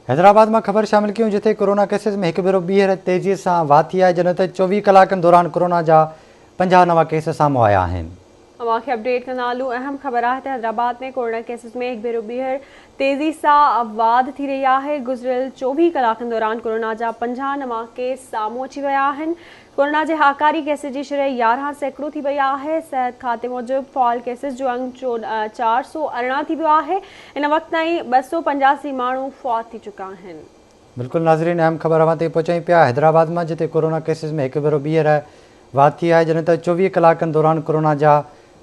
حيدرآباد مان خبر شامل ڪيون جتي ڪورونا ڪيسز ۾ هڪ ڀيرو ٻيهر تيزي سان واڌ ٿي آهي جڏهن ته 24 ڪلاڪن دوران ڪورونا جا 50 نوان ڪيس سامهون آيا آهن. اوهان کي اپڊيٽ ڪندا هلون اهم خبر آهي ته حيدرآباد ۾ ڪورونا ڪيسز ۾ هڪ ڀيرو ٻيهر تيزي سان واڌ ٿي رهي آهي گذريل 24 ڪلاڪن دوران ڪورونا جا 50 نوان ڪيس سامهون اچي ويا آهن ڪورونا جي هاڪاري ڪيسز جي شرح 11% ٿي وئي آهي صحت کاتي موجب فعال ڪيسز جو انگ 418 ٿي ويو آهي هن وقت تائين 285 ماڻهو فوت ٿي چڪا آهن. بلڪل ناظرين اهم خبر اوهان تائين پهچايون پيا حيدرآباد مان جتي ڪورونا ڪيسز ۾ هڪ ڀيرو ٻيهر واڌ ٿي آهي جڏهن ته 24 ڪلاڪن دوران ڪورونا جا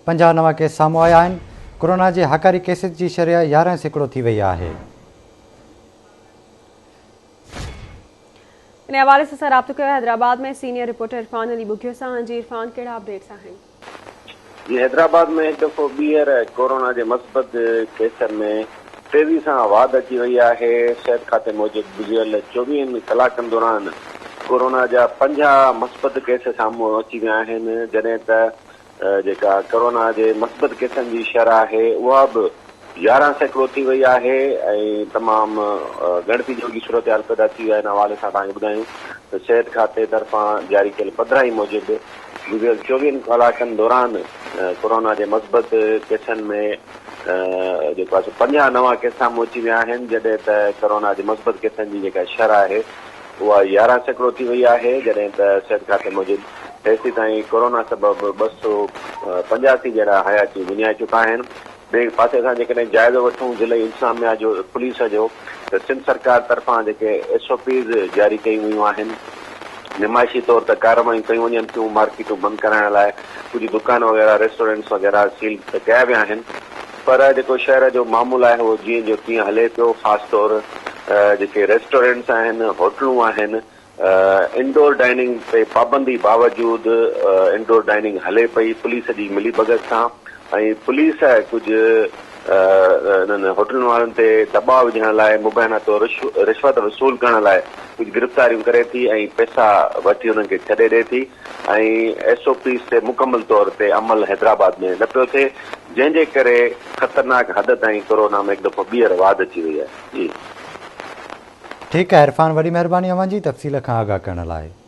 50 نوان ڪيس سامهون آيا آهن ڪورونا جي هاڪاري ڪيسز جي شرح 11% ٿي وئي آهي. ان حوالي سان اسان رابطو ڪيو حيدرآباد ۾ سينيئر رپورٽر عرفان علي ٻگهيو سان جي عرفان ڪهڙا اپڊيٽس آهن. جي حيدرآباد ۾ هڪ دفعو ٻيهر ڪورونا جي مثبت ڪيسن ۾ تيزي سان واڌ اچي وئي آهي، صحت کاتي موجب گذريل چوويهن ڪلاڪن دوران ڪورونا جا 50 مثبت ڪيس سامهون اچي ويا آهن، جڏهن ته جيڪا ڪورونا جي مثبت ڪيسن جي شرح آهي اها به 11% ٿي وئي آهي ۽ تمام ڳڻتي جوڳي صورتحال پيدا ٿي وئي آهي ان حوالي سان توهان کي ٻڌايون ته صحت کاتي طرفان جاري ڪيل پڌرائي موجب گذريل چوويهن ڪلاڪن دوران ڪورونا جي مثبت ڪيسن ۾ جيڪو آهي سو 50 نوان ڪيس سامهون اچي ويا آهن جڏهن ته ڪورونا جي مثبت ڪيسن جي جيڪا شرح آهي اها 11% ٿي وئي آهي جڏهن ته صحت کاتي موجب هيسيتائين ڪورونا سبب 285 ڄڻا حياتيون وڃائي چڪا آهن. ٻئي پاسي اسان جيڪڏهن جائزو وٺون ضلعي انتظاميا جو پوليس جو ته سنڌ سرڪار طرفان جيڪي ايس او پيز جاري ڪيون ويون آهن نمائشي طور ته ڪارروايون ڪيون وڃن ٿيون مارڪيٽون بند ڪرائڻ لاء ڪجهه دڪان وغيره ريسٽورنٽس وغيره سيل ته ڪيا ويا آهن پر جيڪو شهر جو معمول آهي اهو جيئن جو تيئن هلي پيو خاص طور جيڪي ريسٽورنٽس آهن هوٽلون آهن انڊور ڊائننگ تي پابندي باوجود انڊور ڊائننگ هلي پئي پوليس جي ملي ڀڳت سان ۽ پوليس ڪجهه انهن هوٽلن وارن تي دٻاء وجهڻ لاء مبينا طور رشوت وصول ڪرڻ لاء ڪجهه گرفتاريون ڪري ٿي ۽ پئسا وٺي انهن کي ڇڏي ڏي ٿي ۽ ايس او پيز تي مڪمل طور تي عمل حيدرآباد ۾ نه پيو ٿئي جنهن جي ڪري خطرناڪ حد تائين ڪورونا ۾ هڪ دفعو ٻيهر واڌ اچي وئي آهي جي. ٺيڪ آهي عرفان وڏي مهرباني اوهان جي تفصيل کان آگاهه ڪرڻ لاء.